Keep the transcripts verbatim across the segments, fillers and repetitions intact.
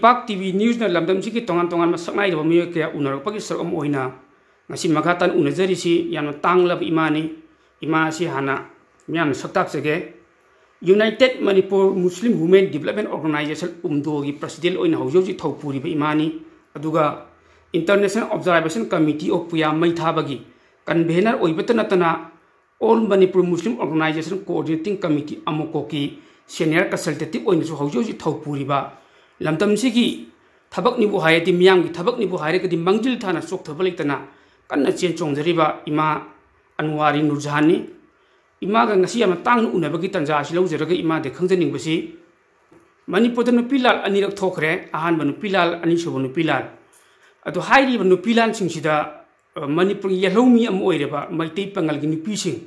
ꯄꯥꯛ T V ꯅ꯭ꯌꯨꯁꯅ ꯂꯝꯗꯝꯁꯤꯒꯤ ꯇꯣꯉꯥꯟ ꯇꯣꯉꯥꯟꯕ ꯁꯛꯅꯥꯏꯔꯕ ꯃꯤꯑꯣꯏ ꯀꯌꯥ ꯎꯅꯔꯛꯄꯒꯤ ꯁꯔꯨꯛ ꯑꯃ ꯑꯣꯏꯅ ꯉꯁꯤ ꯃꯈꯥ ꯇꯥꯅ ꯎꯅꯖꯔꯤꯁꯤ ꯌꯥꯝꯅ ꯇꯥꯡꯂꯕ ꯏꯃꯥꯅꯤ꯫ ꯏꯃꯥ ꯑꯁꯤ ꯍꯥꯟꯅ ꯃꯤꯌꯥꯝꯅ ꯁꯛ ꯇꯥꯛꯆꯒꯦ꯫ United Manipur Muslim Women Development Organization, ꯎꯝꯗꯣꯒꯤ president ꯑꯣꯏꯅ ꯍꯧꯖꯤꯛ ꯍꯧꯖꯤꯛ ꯊꯧ ꯄꯨꯔꯤꯕ ꯏꯃꯥꯅꯤ꯫ ꯑꯗꯨꯒ International Observation Committee of ꯄꯨꯌꯥ ꯃꯩ ꯊꯥꯕꯒꯤ convener ꯑꯣꯏꯕꯇ ꯅꯠꯇꯅ All Manipur Muslim Organization Coordinating Committee, ꯑꯃꯣꯀꯣꯀꯤ senior consultative ꯑꯣꯏꯅꯁꯨ ꯍꯧꯖꯤꯛ ꯍꯧꯖꯤꯛ ꯊꯧ ꯄꯨꯔꯤꯕ, ꯂꯝꯗꯝꯁꯤꯒꯤ ꯊꯕꯛꯅꯤꯕꯨ ꯍꯥꯏꯔꯗꯤ, ꯃꯤꯌꯥꯝꯒꯤ ꯊꯕꯛꯅꯤꯕꯨ ꯍꯥꯏꯔꯒꯗꯤ ꯃꯥꯡꯖꯤꯜ ꯊꯥꯅ ꯆꯣꯛꯊꯕ ꯂꯩꯇꯅ ꯀꯟꯅ ꯆꯦꯟ ꯆꯣꯡꯖꯔꯤꯕ ꯏꯃꯥ ꯑꯟꯋꯥꯔꯤ ꯅꯨꯔꯖꯍꯥꯟꯅꯤ꯫ ꯏꯃꯥꯒ ꯉꯁꯤ ꯌꯥꯝꯅ ꯇꯥꯡꯅ ꯎꯅꯕꯒꯤ ꯇꯥꯟꯖꯥ ꯑꯁꯤ ꯂꯧꯖꯔꯒ ꯏꯃꯥꯗ ꯈꯪꯖꯅꯤꯡꯕꯁꯤ, ꯃꯅꯤꯄꯨꯔꯗ ꯅꯨꯄꯤ ꯂꯥꯜ ꯑꯅꯤꯔꯛ ꯊꯣꯛꯈ꯭ꯔꯦ, ꯑꯍꯥꯟꯕ ꯅꯨꯄꯤ ꯂꯥꯜ, ꯑꯅꯤꯁꯨꯕ ꯅꯨꯄꯤ ꯂꯥꯜ꯫ ꯑꯗꯣ ꯍꯥꯏꯔꯤꯕ ꯅꯨꯄꯤ ꯂꯥꯜꯁꯤꯡꯁꯤꯗ, ꯑ, ꯃꯅꯤꯄꯨꯔꯒꯤ ꯌꯦꯜꯍꯧꯃꯤ ꯑꯃ ꯑꯣꯏꯔꯕ ꯃꯩꯇꯩ ꯄꯥꯉꯜꯒꯤ ꯅꯨꯄꯤꯁꯤꯡ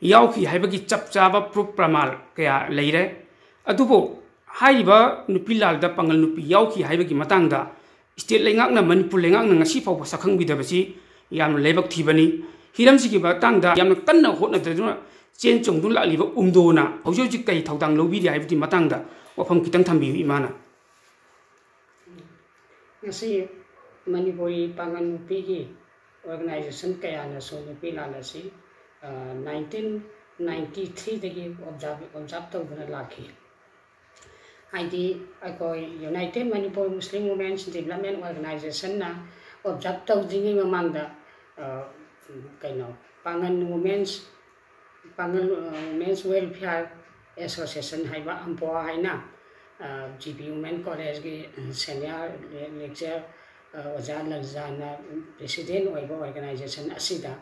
ꯌꯥꯎꯈꯤ ꯍꯥꯏꯕꯒꯤ ꯆꯞ ꯆꯥꯕ proof ꯄ꯭ꯔꯃꯥꯟ ꯀꯌꯥ ꯂꯩꯔꯦ꯫ ꯑꯗꯨꯕꯨ ꯍꯥꯏꯔꯤꯕ ꯅꯨꯄꯤ ꯂꯥꯜꯗ ꯄꯥꯉꯜ ꯅꯨꯄꯤ ꯌꯥꯎꯈꯤ ꯍꯥꯏꯕꯒꯤ ꯃꯇꯥꯡꯗ state ꯂꯩꯉꯥꯛꯅ, ꯃꯅꯤꯄꯨꯔ ꯂꯩꯉꯥꯛꯅ ꯉꯁꯤ ꯐꯥꯎꯕ ꯁꯛꯈꯪꯕꯤꯗꯕꯁꯤ ꯌꯥꯝꯅ ꯂꯥꯏꯕꯛ ꯊꯤꯕꯅꯤ꯫ ꯍꯤꯔꯝꯁꯤꯒꯤ ꯃꯇꯥꯡꯗ ꯌꯥꯝꯅ ꯀꯟꯅ ꯍꯣꯠꯅꯗꯨꯅ ꯆꯦꯟ ꯆꯣꯡꯗꯨꯅ ꯂꯥꯛꯂꯤꯕ ꯎꯝꯗꯣꯅ ꯍꯧꯖꯤꯛ ꯍꯧꯖꯤꯛ ꯀꯔꯤ ꯊꯧꯗꯥꯡ ꯂꯧꯕꯤꯔꯤ ꯍꯥꯏꯕꯒꯤ ꯃꯇꯥꯡꯗ ꯋꯥꯐꯝ ꯈꯤꯇꯪ ꯊꯝꯕꯤꯌꯨ, ꯏꯃꯥꯅ꯫ ꯉꯁꯤ ꯃꯅꯤꯄꯨꯔꯤ ꯄꯥꯉꯜ ꯅꯨꯄꯤꯒꯤ organization ꯀꯌꯥꯅꯁꯨ ꯅꯨꯄꯤ ꯂꯥꯜ ꯑꯁꯤ, ꯑ, nineteen ninety three ꯗꯒꯤ observe, observe ꯇꯧꯗꯨꯅ ꯂꯥꯛꯈꯤ꯫ ꯍꯥꯏꯗꯤ ꯑꯩꯈꯣꯏ United Manipur Muslim Women's Development Organization ꯅ observe ꯇꯧꯗ꯭ꯔꯤꯉꯩ ꯃꯃꯥꯡꯗ, ꯑ, ꯀꯩꯅꯣ, ꯄꯥꯉꯜ Women's, ꯄꯥꯉꯜ, ꯑ, Women's Welfare Association ꯍꯥꯏꯕ, ꯑꯝꯄꯣ ꯍꯥꯏꯅ, ꯑ, ꯖꯤ ꯄꯤ Women College ꯀꯤ senior lecturer, ꯑ, ꯑꯣꯖꯥ ꯂꯜꯖꯥꯅ president ꯑꯣꯏꯕ organization ꯑꯁꯤꯗ,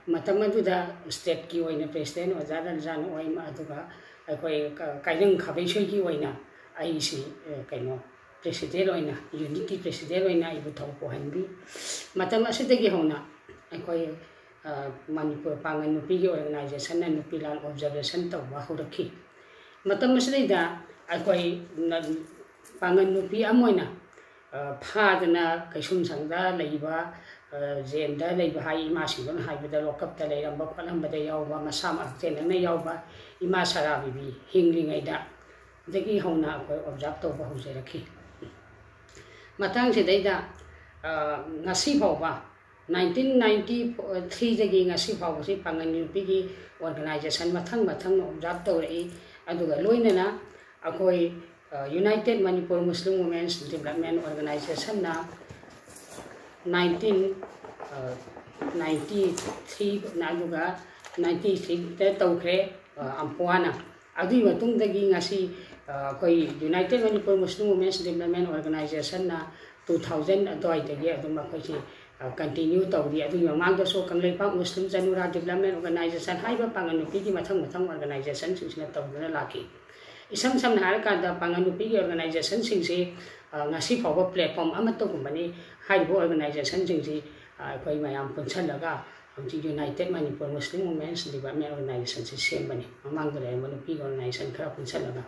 ꯃꯇꯝ ꯑꯗꯨꯗ state ꯀꯤ ꯑꯣꯏꯅ president ꯑꯣꯖꯥ ꯂꯜꯖꯥꯅ ꯑꯣꯏ, ꯑꯗꯨꯒ ꯑꯩꯈꯣꯏ ꯀ-, ꯀꯥꯏꯅꯪ ꯈꯥꯕꯩꯁꯣꯏꯒꯤ ꯑꯣꯏꯅ ꯑꯩꯁꯤ, ꯑ, ꯀꯩꯅꯣ, president ꯑꯣꯏꯅ, unit ꯀꯤ president ꯑꯣꯏꯅ ꯑꯩꯕꯨ ꯊꯧ ꯄꯨꯍꯟꯕꯤ꯫ ꯃꯇꯝ ꯑꯁꯤꯗꯒꯤ ꯍꯧꯅ ꯑꯩꯈꯣꯏ, ꯑ, ꯃꯅꯤꯄꯨꯔ ꯄꯥꯉꯜ ꯅꯨꯄꯤꯒꯤ organization ꯅ ꯅꯨꯄꯤ ꯂꯥꯜ observation ꯇꯧꯕ ꯍꯧꯔꯛꯈꯤ꯫ ꯃꯇꯝ ꯑꯁꯤꯗꯩꯗ ꯑꯩꯈꯣꯏ ꯅ-, ꯄꯥꯉꯜ ꯅꯨꯄꯤ ꯑꯃ ꯑꯣꯏꯅ, ꯑ, ꯐꯥꯗꯅ ꯀꯩꯁꯨꯝꯁꯪꯗ ꯂꯩꯕ, ꯑ, ꯖꯦꯜꯗ ꯂꯩꯕ ꯍꯥꯏ, ꯏꯃꯥꯁꯤꯡꯗꯨꯅ ꯍꯥꯏꯕꯗ lockup ꯇ ꯂꯩꯔꯝꯕ ꯈꯣꯠꯂꯝꯕꯗ ꯌꯥꯎꯕ, ꯃꯁꯥ ꯃꯛ ꯇꯦꯟꯅꯅ ꯌꯥꯎꯕ ꯏꯃꯥ ꯁꯔꯥ ꯕꯤꯕꯤ ꯍꯤꯡꯂꯤꯉꯩꯗ ꯗꯒꯤ ꯍꯧꯅ ꯑꯩꯈꯣꯏ observe ꯇꯧꯕ ꯍꯧꯖꯔꯛꯈꯤ꯫ ꯃꯇꯥꯡꯁꯤꯗꯩꯗ, ꯑ, ꯉꯁꯤ ꯐꯥꯎꯕ, ꯅꯥꯏꯟꯇꯤꯟ ꯅꯥꯏꯟꯇꯤ ꯊ꯭ꯔꯤꯗꯒꯤ ꯉꯁꯤ ꯐꯥꯎꯕꯁꯤ ꯄꯥꯡꯒꯜ ꯅꯨꯄꯤꯒꯤ ꯑꯣꯔꯒꯅꯥꯏꯖꯦꯁꯟ ꯃꯊꯪ ꯃꯊꯪ ꯑꯣꯕꯖꯥꯔꯞ ꯇꯧꯔꯛꯏ꯫ ꯑꯗꯨꯒ ꯂꯣꯏꯅꯅ ꯑꯩꯈꯣꯏ, ꯑ, ꯌꯨꯅꯥꯏꯇꯦꯠ ꯃꯅꯤꯄꯨꯔ ꯃꯨꯁꯂꯤꯝ ꯋꯨꯃꯦꯟꯁ ꯗꯤꯕꯂꯞꯃꯦꯟ ꯑꯣꯔꯒꯅꯥꯏꯖꯦꯁꯟꯅ ꯅꯥꯏꯟꯇꯤꯟ, ꯑ, ꯅꯥꯏꯟꯇꯤ ꯊ꯭ꯔꯤ, ꯑꯗꯨꯒ ꯅꯥꯏꯟꯇꯤ ꯊ꯭ꯔꯤꯗ ꯇꯧꯈ꯭ꯔꯦ, ꯑ, ꯑꯝꯄꯣꯋꯥꯅ꯫ ꯑꯗꯨꯒꯤ ꯃꯇꯨꯡꯗꯒꯤ ꯉꯁꯤ, ꯑ, ꯑꯩꯈꯣꯏ ꯌꯨꯅꯥꯏꯇꯦꯠ ꯃꯅꯤꯄꯨꯔ ꯃꯨꯁꯂꯤꯝ ꯋꯨꯃꯦꯟꯁ ꯗꯤꯕꯂꯞꯃꯦꯟ ꯑꯣꯔꯒꯅꯥꯏꯖꯦꯁꯟꯅ ꯇꯨ ꯊꯥꯎꯖꯟ ꯑꯗꯨꯋꯥꯏꯗꯒꯤ ꯑꯗꯨꯝ ꯑꯩꯈꯣꯏꯁꯤ, ꯑ, ꯀꯟꯇꯤꯅ꯭ꯌꯨ ꯇꯧꯔꯤ꯫ ꯑꯗꯨꯒꯤ ꯃꯃꯥꯡꯗꯁꯨ ꯀꯪꯂꯩꯄꯥꯛ ꯃꯨꯁꯂꯤꯝ ꯆꯅꯨꯔꯥ ꯗꯤꯕꯂꯞꯃꯦꯟ ꯑꯣꯔꯒꯅꯥꯏꯖꯦꯁꯟ ꯍꯥꯏꯔꯤꯕ ꯄꯥꯡꯒꯜ ꯅꯨꯄꯤꯒꯤ ꯃꯊꯪ ꯃꯊꯪ ꯑꯣꯔꯒꯅꯥꯏꯖꯦꯁꯟꯁꯤꯡꯁꯤꯅ ꯇꯧꯗꯨꯅ ꯂꯥꯛꯈꯤ꯫ ꯏꯁꯝ ꯁꯝꯅ ꯍꯥꯏꯔꯀꯥꯟꯗ ꯄꯥꯡꯒꯜ ꯅꯨꯄꯤꯒꯤ ꯑꯣꯔꯒꯅꯥꯏꯖꯦꯁꯟꯁꯤꯡꯁꯤ, ꯑ, ꯉꯁꯤ ꯐꯥꯎꯕ ꯄ꯭ꯂꯦꯠꯐꯣꯝ ꯑꯃꯠꯇꯒꯨꯝꯕꯅꯤ꯫ ꯍꯥꯏꯔꯤꯕ ꯑꯣꯔꯒꯅꯥꯏꯖꯦꯁꯟꯁꯤꯡꯁꯤ, ꯑ, ꯑꯩꯈꯣꯏ ꯃꯌꯥꯝ ꯄꯨꯟꯁꯜꯂꯒ ꯍꯧꯖꯤꯛ ꯌꯨꯅꯥꯏꯇꯦꯠ ꯃꯅꯤꯄꯨꯔ ꯃꯨꯁꯂꯤꯝ ꯋꯨꯃꯦꯟꯁ ꯗꯤꯕꯂꯞꯃꯦꯟ ꯑꯣꯔꯒꯅꯥꯏꯖꯦꯁꯟꯁꯤ ꯁꯦꯝꯕꯅꯤ, ꯃꯃꯥꯡꯗ ꯂꯩꯔꯝꯕ ꯅꯨꯄꯤꯒꯤ ꯑꯣꯔꯒꯅꯥꯏꯖꯦꯁꯟ ꯈꯔ ꯄꯨꯟꯁꯜꯂꯒ꯫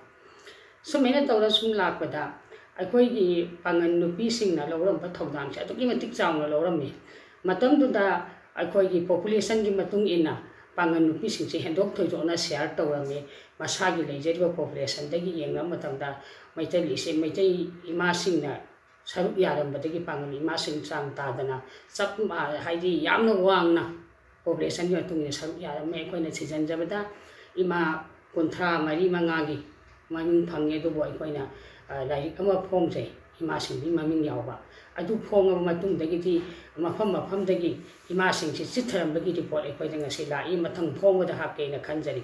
ꯁꯨꯃꯥꯏꯅ ꯇꯧꯔ ꯁꯨꯝ ꯂꯥꯛꯄꯗ ꯑꯩꯈꯣꯏꯒꯤ ꯄꯥꯡꯒꯜ ꯅꯨꯄꯤꯁꯤꯡꯅ ꯂꯧꯔꯝꯕ ꯊꯧꯗꯥꯡꯁꯦ ꯑꯗꯨꯛꯀꯤ ꯃꯇꯤꯛ ꯆꯥꯎꯅ ꯂꯧꯔꯝꯃꯤ꯫ ꯃꯇꯝꯗꯨꯗ ꯑꯩꯈꯣꯏꯒꯤ ꯄꯣꯄꯨꯂꯦꯁꯟꯒꯤ ꯃꯇꯨꯡ ꯏꯟꯅ ꯄꯥꯡꯒꯜ ꯅꯨꯄꯤꯁꯤꯡꯁꯦ ꯍꯦꯟꯗꯣꯛ ꯊꯣꯏꯗꯣꯛꯅ ꯁꯤꯌꯥꯔ ꯇꯧꯔꯝꯃꯤ꯫ ꯃꯁꯥꯒꯤ ꯂꯩꯖꯔꯤꯕ ꯄꯣꯄꯨꯂꯦꯁꯟꯗꯒꯤ ꯌꯦꯡꯅꯕ ꯃꯇꯝꯗ ꯃꯩꯇꯩ ꯏꯆꯦ-, ꯃꯩꯇꯩ ꯏꯃꯥꯁꯤꯡꯅ ꯁꯔꯨꯛ ꯌꯥꯔꯝꯕꯗꯒꯤ ꯄꯥꯡꯒꯜ ꯏꯃꯥꯁꯤꯡ ꯆꯥꯡ ꯇꯥꯗꯅ ꯆꯞ ꯃꯥ-, ꯍꯥꯏꯗꯤ ꯌꯥꯝꯅ ꯋꯥꯡꯅ ꯄꯣꯄꯨꯂꯦꯁꯟꯒꯤ ꯃꯇꯨꯡ ꯏꯟꯅ ꯁꯔꯨꯛ ꯌꯥꯔꯝꯃꯦ꯫ ꯑꯩꯈꯣꯏꯅ ꯊꯤꯖꯤꯟꯖꯕꯗ ꯏꯃꯥ ꯀꯨꯟꯊ꯭ꯔꯥ ꯃꯔꯤ ꯃꯉꯥꯒꯤ ꯃꯃꯤꯡ ꯐꯪꯉꯦ꯫ ꯑꯗꯨꯕꯨ ꯑꯩꯈꯣꯏꯅ, ꯑ, ꯂꯥꯏꯔꯤꯛ ꯑꯃ ꯐꯣꯡꯖꯩ, ꯏꯃꯥꯁꯤꯡꯗꯨꯒꯤ ꯃꯃꯤꯡ ꯌꯥꯎꯕ꯫ ꯑꯗꯨ ꯐꯣꯡꯉꯕ ꯃꯇꯨꯡꯗꯒꯤꯗꯤ ꯃꯐꯝ ꯃꯐꯝꯗꯒꯤ ꯏꯃꯥꯁꯤꯡꯁꯤ ꯆꯤꯠꯊꯔꯝꯕꯒꯤ ꯔꯤꯄꯣꯔꯠ ꯑꯩꯈꯣꯏꯗ ꯉꯁꯤ ꯂꯥꯛꯏ꯫ ꯃꯊꯪ ꯐꯣꯡꯕꯗ ꯍꯥꯞꯀꯦꯅ ꯈꯟꯖꯔꯤ꯫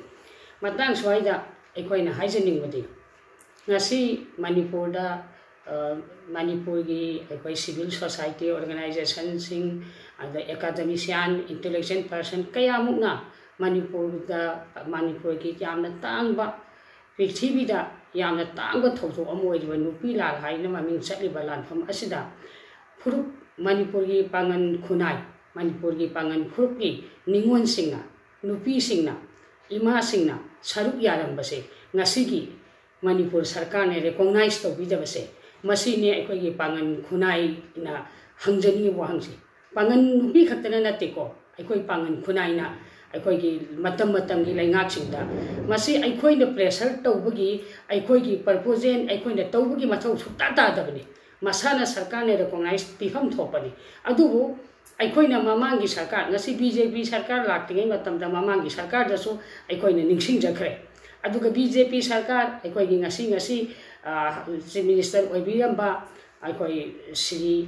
ꯃꯇꯥꯡ ꯁ꯭ꯋꯥꯏꯗ ꯑꯩꯈꯣꯏꯅ ꯍꯥꯏꯖꯅꯤꯡꯕꯗꯤ, ꯉꯁꯤ ꯃꯅꯤꯄꯨꯔꯗ, ꯑ, ꯃꯅꯤꯄꯨꯔꯒꯤ ꯑꯩꯈꯣꯏ ꯁꯤꯚꯤꯜ ꯁꯣꯁꯥꯏꯇꯤ ꯑꯣꯔꯒꯅꯥꯏꯖꯦꯁꯟꯁꯤꯡ, ꯑꯗ ꯑꯦꯀꯥꯗꯃꯤꯁꯤꯌꯥꯟ, ꯏꯟꯇꯦꯂꯦꯛꯆꯨꯋꯦꯜ ꯄꯔꯁꯟ ꯀꯌꯥꯃꯨꯛꯅ ꯃꯅꯤꯄꯨꯔꯗ, ꯃꯅꯤꯄꯨꯔꯒꯤ ꯌꯥꯝꯅ ꯇꯥꯡꯕ, ꯄ꯭ꯔꯤꯊꯤꯕꯤꯗ ꯌꯥꯝꯅ ꯇꯥꯡꯕ ꯊꯧꯗꯣꯛ ꯑꯃ ꯑꯣꯏꯔꯤꯕ ꯅꯨꯄꯤ ꯂꯥꯜ ꯍꯥꯏꯅ ꯃꯃꯤꯡ ꯆꯠꯂꯤꯕ ꯂꯥꯟꯐꯝ ꯑꯁꯤꯗ ꯐꯨꯔꯨꯞ, ꯃꯅꯤꯄꯨꯔꯒꯤ ꯄꯥꯉꯟ ꯈꯨꯟꯅꯥꯏ, ꯃꯅꯤꯄꯨꯔꯒꯤ ꯄꯥꯉꯟ ꯐꯨꯔꯨꯞꯀꯤ ꯅꯤꯉꯣꯜꯁꯤꯡꯅ, ꯅꯨꯄꯤꯁꯤꯡꯅ, ꯏꯃꯥꯁꯤꯡꯅ ꯁꯔꯨꯛ ꯌꯥꯔꯝꯕꯁꯦ ꯉꯁꯤꯒꯤ ꯃꯅꯤꯄꯨꯔ ꯁꯔꯀꯥꯔꯅ ꯔꯦꯀꯣꯛꯅꯥꯏꯖ ꯇꯧꯕꯤꯗꯕꯁꯦ, ꯃꯁꯤꯅꯦ ꯑꯩꯈꯣꯏꯒꯤ ꯄꯥꯉꯟ ꯈꯨꯟꯅꯥꯏꯅ ꯍꯪꯖꯅꯤꯡꯉꯤꯕ ꯋꯥꯍꯪꯁꯦ꯫ ꯄꯥꯉꯟ ꯅꯨꯄꯤ ꯈꯛꯇꯅ ꯅꯠꯇꯦꯀꯣ, ꯑꯩꯈꯣꯏ ꯄꯥꯉꯟ ꯈꯨꯟꯅꯥꯏꯅ ꯑꯩꯈꯣꯏꯒꯤ ꯃꯇꯝ ꯃꯇꯝꯒꯤ ꯂꯩꯉꯥꯛꯁꯤꯡꯗ ꯃꯁꯤ ꯑꯩꯈꯣꯏꯅ ꯄ꯭ꯔꯦꯁꯔ ꯇꯧꯕꯒꯤ, ꯑꯩꯈꯣꯏꯒꯤ ꯄ꯭ꯔꯄꯣꯖꯦꯜ ꯑꯩꯈꯣꯏꯅ ꯇꯧꯕꯒꯤ ꯃꯊꯧ ꯁꯨꯛꯇꯥ ꯇꯥꯗꯕꯅꯤ꯫ ꯃꯁꯥꯅ ꯁꯔꯀꯥꯔꯅ ꯔꯤꯀꯣꯛꯅꯥꯏꯖ ꯄꯤꯐꯝ ꯊꯣꯛꯄꯅꯤ꯫ ꯑꯗꯨꯕꯨ ꯑꯩꯈꯣꯏꯅ ꯃꯃꯥꯡꯒꯤ ꯁꯔꯀꯥꯔ, ꯉꯁꯤ ꯕꯤ ꯖꯦ ꯄꯤ ꯁꯔꯀꯥꯔ ꯂꯥꯛꯇ꯭ꯔꯤꯉꯩ ꯃꯇꯝꯗ ꯃꯃꯥꯡꯒꯤ ꯁꯔꯀꯥꯔꯗꯁꯨ ꯑꯩꯈꯣꯏꯅ ꯅꯤꯡꯁꯤꯡꯖꯈ꯭ꯔꯦ꯫ ꯑꯗꯨꯒ ꯕꯤ ꯖꯦ ꯄꯤ ꯁꯔꯀꯥꯔ ꯑꯩꯈꯣꯏꯒꯤ ꯉꯁꯤ, ꯉꯁꯤ ꯆꯤꯐ ꯃꯤꯅꯤꯁꯇꯔ ꯑꯣꯏꯕꯤꯔꯝꯕ ꯑꯩꯈꯣꯏ ꯁ꯭ꯔꯤ,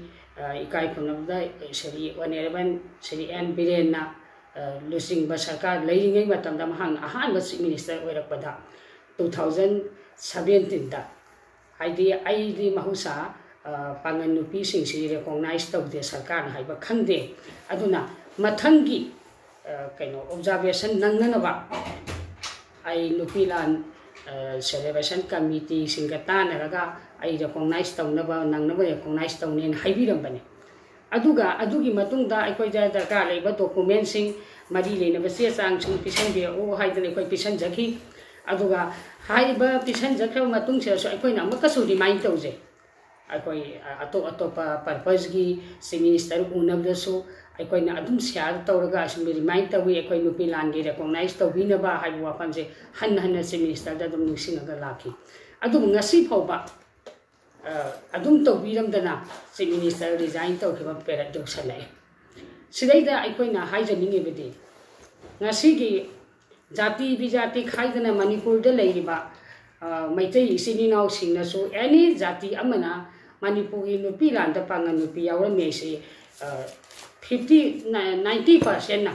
ꯏꯀꯥꯏ ꯈꯨꯝꯅꯕꯗ ꯁ꯭ꯔꯤ ꯑꯣꯅꯔꯦꯕꯜ ꯁ꯭ꯔꯤ ꯑꯦꯟ ꯕꯤꯔꯦꯟꯅ ꯂꯨꯆꯤꯡꯕ ꯁꯔꯀꯥꯔ ꯂꯩꯔꯤꯉꯩ ꯃꯇꯝꯗ, ꯃꯍꯥꯛꯅ ꯑꯍꯥꯟꯕ ꯆꯤꯐ ꯃꯤꯅꯤꯁꯇꯔ ꯑꯣꯏꯔꯛꯄꯗ, ꯇꯨ ꯊꯥꯎꯖꯟ ꯁꯕꯦꯟꯇꯤꯟꯗ, ꯍꯥꯏꯗꯤ ꯑꯩꯗꯤ ꯃꯍꯧꯁꯥ ꯄꯥꯡꯒꯜ ꯅꯨꯄꯤꯁꯤꯡꯁꯤ ꯔꯤꯀꯣꯛꯅꯥꯏꯖ ꯇꯧꯗꯦ, ꯁꯔꯀꯥꯔꯅ ꯍꯥꯏꯕ ꯈꯪꯗꯦ꯫ ꯑꯗꯨꯅ ꯃꯊꯪꯒꯤ ꯀꯩꯅꯣ ꯑꯣꯕꯖꯥꯔꯕꯦꯁꯟ ꯅꯪꯅꯅꯕ ꯑꯩ ꯅꯨꯄꯤ ꯂꯥꯟ ꯁꯦꯂꯦꯕ꯭ꯔꯦꯁꯟ ꯀꯃꯤꯇꯤꯁꯤꯡꯒ ꯇꯥꯟꯅꯔꯒ ꯑꯩ ꯔꯤꯀꯣꯛꯅꯥꯏꯖ ꯇꯧꯅꯕ, ꯅꯪꯅꯕ ꯔꯤꯀꯣꯛꯅꯥꯏꯖ ꯇꯧꯅꯦꯅ ꯍꯥꯏꯕꯤꯔꯝꯕꯅꯤ꯫ ꯑꯗꯨꯒ ꯑꯗꯨꯒꯤ ꯃꯇꯨꯡꯗ ꯑꯩꯈꯣꯏꯗ ꯗꯔꯀꯥꯔ ꯂꯩꯕ ꯗꯣꯀꯨꯃꯦꯟꯁꯤꯡ, ꯃꯔꯤ ꯂꯩꯅꯕ ꯆꯦ ꯆꯥꯡꯁꯤꯡ ꯄꯤꯁꯟꯕꯤꯔꯛꯎ ꯍꯥꯏꯗꯅ ꯑꯩꯈꯣꯏ ꯄꯤꯁꯟꯖꯈꯤ꯫ ꯑꯗꯨꯒ ꯍꯥꯏꯔꯤꯕ ꯄꯤꯁꯟꯖꯈ꯭ꯔꯕ ꯃꯇꯨꯡꯁꯤꯗꯁꯨ ꯑꯩꯈꯣꯏꯅ ꯑꯃꯨꯛꯀꯁꯨ ꯔꯤꯃꯥꯏꯟ ꯇꯧꯖꯩ꯫ ꯑꯩꯈꯣꯏ ꯑꯇꯣꯞ ꯑꯇꯣꯞꯄ ꯄꯔꯄꯁꯀꯤ ꯆꯤꯐ ꯃꯤꯅꯤꯁꯇꯔ ꯎꯅꯕꯗꯁꯨ ꯑꯩꯈꯣꯏꯅ ꯑꯗꯨꯝ ꯁꯤꯌꯥꯔ ꯇꯧꯔꯒ ꯑꯁꯨꯝ ꯔꯤꯃꯥꯏꯟ ꯇꯧꯏ, ꯑꯩꯈꯣꯏ ꯅꯨꯄꯤ ꯂꯥꯟꯒꯤ ꯔꯤꯀꯣꯛꯅꯥꯏꯖ ꯇꯧꯕꯤꯅꯕ ꯍꯥꯏꯕ ꯋꯥꯐꯝꯁꯦ ꯍꯟꯅ ꯍꯟꯅ ꯆꯤꯐ ꯃꯤꯅꯤꯁꯇꯔꯗ ꯑꯗꯨꯝ ꯅꯤꯡꯁꯤꯡꯉꯒ ꯂꯥꯛꯈꯤ꯫ ꯑꯗꯨꯕꯨ ꯉꯁꯤ ꯐꯥꯎꯕ ꯑꯗꯨꯝ ꯇꯧꯕꯤꯔꯝꯗꯅ ꯆꯤꯐ ꯃꯤꯅꯤꯁꯇꯔ ꯔꯤꯖꯥꯏꯟ ꯇꯧꯈꯤꯕ ꯄꯦꯔꯠ ꯌꯧꯁꯜꯂꯛꯑꯦ꯫ ꯁꯤꯗꯩꯗ ꯑꯩꯈꯣꯏꯅ ꯍꯥꯏꯖꯅꯤꯡꯉꯤꯕꯗꯤ, ꯉꯁꯤꯒꯤ ꯖꯥꯇꯤ ꯕꯤꯖꯥꯇꯤ ꯈꯥꯏꯗꯅ ꯃꯅꯤꯄꯨꯔꯗ ꯂꯩꯔꯤꯕ ꯃꯩꯇꯩ ꯏꯆꯤꯟ ꯏꯅꯥꯎꯁꯤꯡꯅꯁꯨ, ꯑꯦꯅꯤ ꯖꯥꯇꯤ ꯑꯃꯅ ꯃꯅꯤꯄꯨꯔꯒꯤ ꯅꯨꯄꯤ ꯂꯥꯟꯗ ꯄꯥꯡꯒꯜ ꯅꯨꯄꯤ ꯌꯥꯎꯔꯝꯃꯦ ꯍꯥꯏꯁꯤ ꯐꯤꯐꯇꯤ, ꯅꯥꯏꯟꯇꯤ ꯄꯥꯔꯁꯦꯟꯅ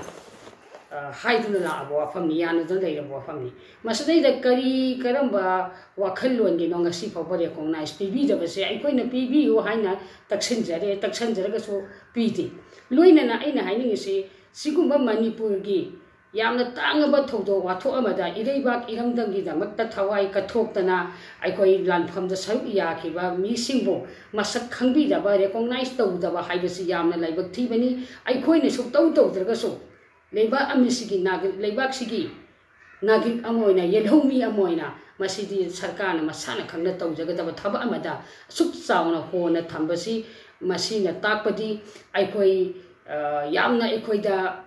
ꯍꯥꯏꯗꯨꯅ ꯂꯥꯛꯑꯕ ꯋꯥꯐꯝꯅꯤ, ꯌꯥꯅꯗꯨꯅ ꯂꯩꯔꯕ ꯋꯥꯐꯝꯅꯤ꯫ ꯃꯁꯤꯗꯩꯗ ꯀꯔꯤ ꯀꯔꯝꯕ ꯋꯥꯈꯜꯂꯣꯟꯒꯤꯅꯣ ꯉꯁꯤ ꯐꯥꯎꯕ ꯔꯤꯀꯣꯛꯅꯥꯏꯖ ꯄꯤꯕꯤꯗꯕꯁꯦ? ꯑꯩꯈꯣꯏꯅ ꯄꯤꯕꯤꯌꯨ ꯍꯥꯏꯅ ꯇꯛꯁꯤꯟꯖꯔꯦ, ꯇꯛꯁꯤꯟꯖꯔꯒꯁꯨ ꯄꯤꯗꯦ꯫ ꯂꯣꯏꯅꯅ ꯑꯩꯅ ꯍꯥꯏꯅꯤꯡꯉꯤꯁꯤ, ꯁꯤꯒꯨꯝꯕ ꯃꯅꯤꯄꯨꯔꯒꯤ ꯌꯥꯝꯅ ꯇꯥꯡꯉꯕ ꯊꯧꯗꯣꯛ ꯋꯥꯊꯣꯛ ꯑꯃꯗ ꯏꯔꯩꯕꯥꯛ ꯏꯔꯝꯗꯝꯒꯤꯗꯃꯛꯇ ꯊꯋꯥꯏ ꯀꯠꯊꯣꯛꯇꯅ ꯑꯩꯈꯣꯏ ꯂꯥꯟꯐꯝꯗ ꯁꯔꯨꯛ ꯌꯥꯈꯤꯕ ꯃꯤꯁꯤꯡꯕꯨ ꯃꯁꯛ ꯈꯪꯕꯤꯗꯕ, ꯔꯤꯀꯣꯛꯅꯥꯏꯖ ꯇꯧꯗꯕ ꯍꯥꯏꯕꯁꯤ ꯌꯥꯝꯅ ꯂꯥꯏꯕꯛ ꯊꯤꯕꯅꯤ꯫ ꯑꯩꯈꯣꯏꯅ ꯁꯨꯛꯇꯧ ꯇꯧꯗ꯭ꯔꯒꯁꯨ ꯂꯩꯕꯥꯛ ꯑꯃꯁꯤꯒꯤ ꯅꯥꯒꯔꯤꯛ, ꯂꯩꯕꯥꯛꯁꯤꯒꯤ ꯅꯥꯒꯔꯤꯛ ꯑꯃ ꯑꯣꯏꯅ, ꯌꯦꯜꯍꯧꯃꯤ ꯑꯃ ꯑꯣꯏꯅ, ꯃꯁꯤꯗꯤ ꯁꯔꯀꯥꯔꯅ ꯃꯁꯥꯅ ꯈꯪꯅ ꯇꯧꯖꯒꯗꯕ ꯊꯕꯛ ꯑꯃꯗ ꯑꯁꯨꯛ ꯆꯥꯎꯅ ꯍꯣꯟꯅ ꯊꯝꯕꯁꯤ, ꯃꯁꯤꯅ ꯇꯥꯛꯄꯗꯤ ꯑꯩꯈꯣꯏ, ꯑ, ꯌꯥꯝꯅ ꯑꯩꯈꯣꯏꯗ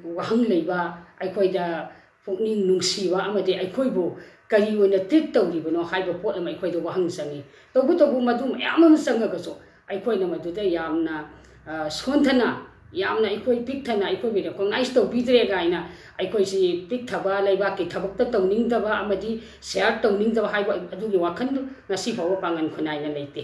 ꯋꯥꯍꯪ ꯂꯩꯕ, ꯑꯩꯈꯣꯏꯗ ꯄꯨꯛꯅꯤꯡ ꯅꯨꯡꯁꯤꯕ ꯑꯃꯗꯤ ꯑꯩꯈꯣꯏꯕꯨ ꯀꯔꯤ ꯑꯣꯏꯅ ꯇ꯭ꯔꯤꯠ ꯇꯧꯔꯤꯕꯅꯣ ꯍꯥꯏꯕ ꯄꯣꯠ ꯑꯃ ꯑꯩꯈꯣꯏꯗ ꯋꯥꯍꯪ ꯆꯪꯉꯤ꯫ ꯇꯧꯕꯇꯕꯨ ꯃꯗꯨ ꯃꯌꯥꯝ ꯑꯃ ꯆꯪꯉꯒꯁꯨ ꯑꯩꯈꯣꯏꯅ ꯃꯗꯨꯗ ꯌꯥꯝꯅ, ꯑ, ꯁꯣꯟꯊꯅ, ꯌꯥꯝꯅ ꯑꯩꯈꯣꯏ ꯄꯤꯛꯊꯅ ꯑꯩꯈꯣꯏꯕꯨ ꯔꯦꯀꯣꯛꯅꯥꯏꯁ ꯇꯧꯕꯤꯗ꯭ꯔꯦ ꯀꯥꯏꯅ ꯑꯩꯈꯣꯏꯁꯤ ꯄꯤꯛꯊꯕ, ꯂꯩꯕꯥꯛꯀꯤ ꯊꯕꯛꯇ ꯇꯧꯅꯤꯡꯗꯕ ꯑꯃꯗꯤ ꯁꯤꯌꯥꯔ ꯇꯧꯅꯤꯡꯗꯕ ꯍꯥꯏꯕ ꯑꯗꯨꯒꯤ ꯋꯥꯈꯜ ꯉꯁꯤ ꯐꯥꯎꯕ ꯄꯥꯡꯒꯜ ꯈꯨꯟꯅꯥꯏꯅ ꯂꯩꯇꯦ꯫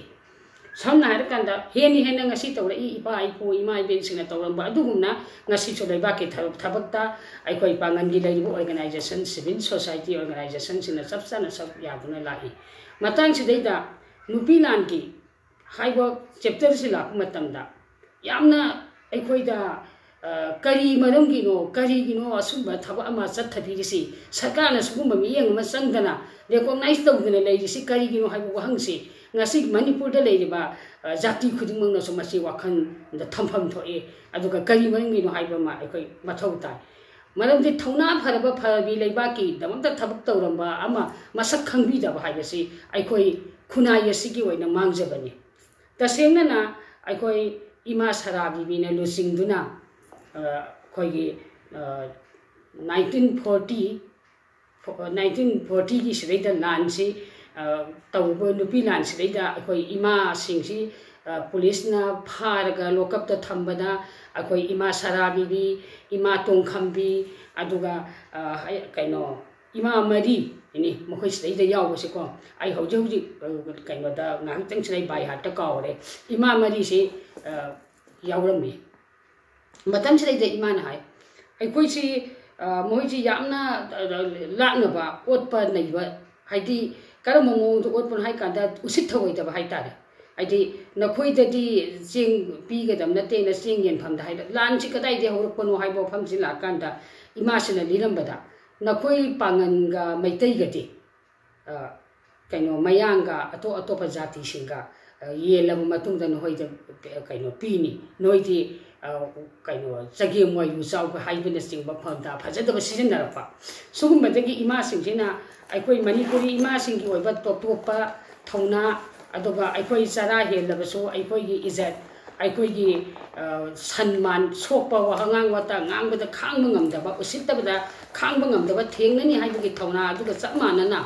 ꯁꯝꯅ ꯍꯥꯏꯔꯀꯥꯟꯗ ꯍꯦꯟꯅ ꯍꯦꯟꯅ ꯉꯁꯤ ꯇꯧꯔꯛꯏ ꯏꯄꯥ ꯏꯄꯨ ꯏꯃꯥ ꯏꯕꯦꯟꯁꯤꯡꯅ ꯇꯧꯔꯝꯕ ꯑꯗꯨꯒꯨꯝꯅ ꯉꯁꯤꯁꯨ ꯂꯩꯕꯥꯛꯀꯤ ꯊꯕꯛ, ꯊꯕꯛꯇ ꯑꯩꯈꯣꯏ ꯄꯥꯡꯒꯜꯒꯤ ꯂꯩꯔꯤꯕ ꯑꯣꯔꯒꯅꯥꯏꯖꯦꯁꯟ, ꯁꯤꯚꯤꯜ ꯁꯣꯁꯥꯏꯇꯤ ꯑꯣꯔꯒꯅꯥꯏꯖꯦꯁꯟꯁꯤꯡꯅ ꯆꯞ ꯆꯥꯅ ꯁꯔꯨꯛ ꯌꯥꯗꯨꯅ ꯂꯥꯛꯏ꯫ ꯃꯇꯥꯡꯁꯤꯗꯩꯗ ꯅꯨꯄꯤ ꯂꯥꯟꯒꯤ ꯍꯥꯏꯕ ꯆꯦꯞꯇꯔꯁꯤ ꯂꯥꯛꯄ ꯃꯇꯝꯗ ꯌꯥꯝꯅ ꯑꯩꯈꯣꯏꯗ, ꯑ, ꯀꯔꯤ ꯃꯔꯝꯒꯤꯅꯣ, ꯀꯔꯤꯒꯤꯅꯣ ꯑꯁꯨꯝꯕ ꯊꯕꯛ ꯑꯃ ꯆꯠꯊꯕꯤꯔꯤꯁꯤ? ꯁꯔꯀꯥꯔꯅ ꯁꯤꯒꯨꯝꯕ ꯃꯤꯠꯌꯦꯡ ꯑꯃ ꯆꯪꯗꯅ ꯔꯦꯀꯣꯛꯅꯥꯏꯁ ꯇꯧꯗꯅ ꯂꯩꯔꯤꯁꯤ ꯀꯔꯤꯒꯤꯅꯣ ꯍꯥꯏꯕ ꯋꯥꯍꯪꯁꯤ ꯉꯁꯤ ꯃꯅꯤꯄꯨꯔꯗ ꯂꯩꯔꯤꯕ, ꯑ, ꯖꯥꯇꯤ ꯈꯨꯗꯤꯡꯃꯛꯅꯁꯨ ꯃꯁꯤ ꯋꯥꯈꯜꯗ ꯊꯝꯐꯝ ꯊꯣꯛꯏ꯫ ꯑꯗꯨꯒ ꯀꯔꯤ ꯃꯔꯝꯒꯤꯅꯣ ꯍꯥꯏꯕ ꯑꯃ ꯑꯩꯈꯣꯏ ꯃꯊꯧ ꯇꯥꯏ꯫ ꯃꯔꯝꯗꯤ ꯊꯧꯅꯥ ꯐꯔꯕ ꯐꯔꯕꯤ ꯂꯩꯕꯥꯛꯀꯤꯗꯃꯛꯇ ꯊꯕꯛ ꯇꯧꯔꯝꯕ ꯑꯃ ꯃꯁꯛ ꯈꯪꯕꯤꯗꯕ ꯍꯥꯏꯕꯁꯤ ꯑꯩꯈꯣꯏ ꯈꯨꯟꯅꯥꯏ ꯑꯁꯤꯒꯤ ꯑꯣꯏꯅ ꯃꯥꯡꯖꯕꯅꯤ꯫ ꯇꯁꯦꯡꯅꯅ ꯑꯩꯈꯣꯏ ꯏꯃꯥ ꯁꯔꯥꯕꯤꯕꯤꯅ ꯂꯨꯆꯤꯡꯗꯨꯅ, ꯑ, ꯑꯩꯈꯣꯏꯒꯤ, ꯑ, ꯅꯥꯏꯟꯇꯤꯟ ꯐꯣꯔꯇꯤ, ꯅꯥꯏꯟꯇꯤꯟ ꯐꯣꯔꯇꯤꯒꯤ ꯁꯤꯗꯩꯗ ꯂꯥꯟꯁꯤ, ꯑ, ꯇꯧꯕ ꯅꯨꯄꯤ ꯂꯥꯟꯁꯤꯗꯩꯗ ꯑꯩꯈꯣꯏ ꯏꯃꯥꯁꯤꯡꯁꯤ, ꯑ, ꯄꯨꯂꯤꯁꯅ ꯐꯥꯔꯒ ꯂꯣꯀꯞꯇ ꯊꯝꯕꯗ ꯑꯩꯈꯣꯏ ꯏꯃꯥ ꯁꯔꯥꯕꯤꯕꯤ, ꯏꯃꯥ ꯇꯣꯡꯈꯝꯕꯤ, ꯑꯗꯨꯒ, ꯑ, ꯍꯥꯏ-, ꯀꯩꯅꯣ, ꯏꯃꯥ ꯃꯔꯤ ꯏꯅꯤ ꯃꯈꯣꯏ ꯁꯤꯗꯩꯗ ꯌꯥꯎꯕꯁꯦꯀꯣ꯫ ꯑꯩ ꯍꯧꯖꯤꯛ ꯍꯧꯖꯤꯛ, ꯑ, ꯀꯩꯅꯣꯗ ꯉꯥꯏꯍꯥꯛꯇꯪꯁꯤꯗ ꯑꯩ ꯕꯥꯏ ꯍꯥꯔꯠꯇ ꯀꯥꯎꯔꯦ꯫ ꯏꯃꯥ ꯃꯔꯤꯁꯤ, ꯑ, ꯌꯥꯎꯔꯝꯃꯤ꯫ ꯃꯇꯝꯁꯤꯗꯩꯗ ꯏꯃꯥꯅ ꯍꯥꯏ, ꯑꯩꯈꯣꯏꯁꯤ, ꯑ, ꯃꯣꯏꯁꯤ ꯌꯥꯝꯅ, ꯑ, ꯂꯥꯛꯅꯕ, ꯑꯣꯠꯄ ꯅꯩꯕ, ꯍꯥꯏꯗꯤ ꯀꯔꯝꯕ ꯃꯑꯣꯡꯗ ꯑꯣꯠꯄꯅꯣ ꯍꯥꯏ ꯀꯥꯟꯗ ꯎꯁꯤꯠ ꯊꯑꯣꯏꯗꯕ ꯍꯥꯏ ꯇꯥꯔꯦ꯫ ꯍꯥꯏꯗꯤ ꯅꯈꯣꯏꯗꯗꯤ ꯆꯦꯡ ꯄꯤꯒꯗꯕ ꯅꯠꯇꯦꯅ ꯆꯦꯡ ꯌꯦꯟꯐꯝꯗ ꯍꯥꯏꯗ, ꯂꯥꯟꯁꯤ ꯀꯗꯥꯏꯗꯒꯤ ꯍꯧꯔꯛꯄꯅꯣ ꯍꯥꯏꯕ ꯋꯥꯐꯝꯁꯤ ꯂꯥꯛꯀꯥꯟꯗ ꯏꯃꯥꯁꯤꯅ ꯂꯤꯔꯝꯕꯗ, ꯅꯈꯣꯏ ꯄꯥꯡꯒꯟꯒ ꯃꯩꯇꯩꯒꯗꯤ, ꯑ, ꯀꯩꯅꯣ, ꯃꯌꯥꯡꯒ ꯑꯇꯣꯞ ꯑꯇꯣꯞꯄ ꯖꯥꯇꯤꯁꯤꯡꯒ, ꯑ, ꯌꯦꯜꯂꯕ ꯃꯇꯨꯡꯗ ꯅꯈꯣꯏꯗ, ꯑ, ꯀꯩꯅꯣ ꯄꯤꯅꯤ, ꯅꯣꯏꯗꯤ, ꯑ, ꯀꯩꯅꯣ, ꯆꯒꯦꯝ ꯋꯥꯌꯨ ꯆꯥꯎꯕ ꯍꯥꯏꯕꯅꯆꯤꯡꯕ ꯐ-, ꯐꯖꯗꯕ ꯁꯤꯖꯤꯟꯅꯔꯛꯄ꯫ ꯁꯤꯒꯨꯝꯕꯗꯒꯤ ꯏꯃꯥꯁꯤꯡꯁꯤꯅ ꯑꯩꯈꯣꯏ ꯃꯅꯤꯄꯨꯔꯤ ꯏꯃꯥꯁꯤꯡꯒꯤ ꯑꯣꯏꯕ ꯇꯣꯞ ꯇꯣꯞꯄ ꯊꯧꯅꯥ, ꯑꯗꯨꯒ ꯑꯩꯈꯣꯏ ꯆꯔꯥ ꯍꯦꯜꯂꯕꯁꯨ ꯑꯩꯈꯣꯏꯒꯤ ꯏꯖꯠ, ꯑꯩꯈꯣꯏꯒꯤ, ꯑ, ꯁꯟꯃꯥꯟ ꯁꯣꯛꯄ ꯋꯥꯉꯥꯡ ꯋꯥꯇꯥ ꯉꯥꯡꯕꯗ ꯈꯥꯡꯕ ꯉꯝꯗꯕ, ꯎꯁꯤꯠꯇꯕꯗ ꯈꯥꯡꯕ ꯉꯝꯗꯕ ꯊꯦꯡꯅꯅꯤ ꯍꯥꯏꯕꯒꯤ ꯊꯧꯅꯥ ꯑꯗꯨꯒ ꯆꯞ ꯃꯥꯟꯅꯅ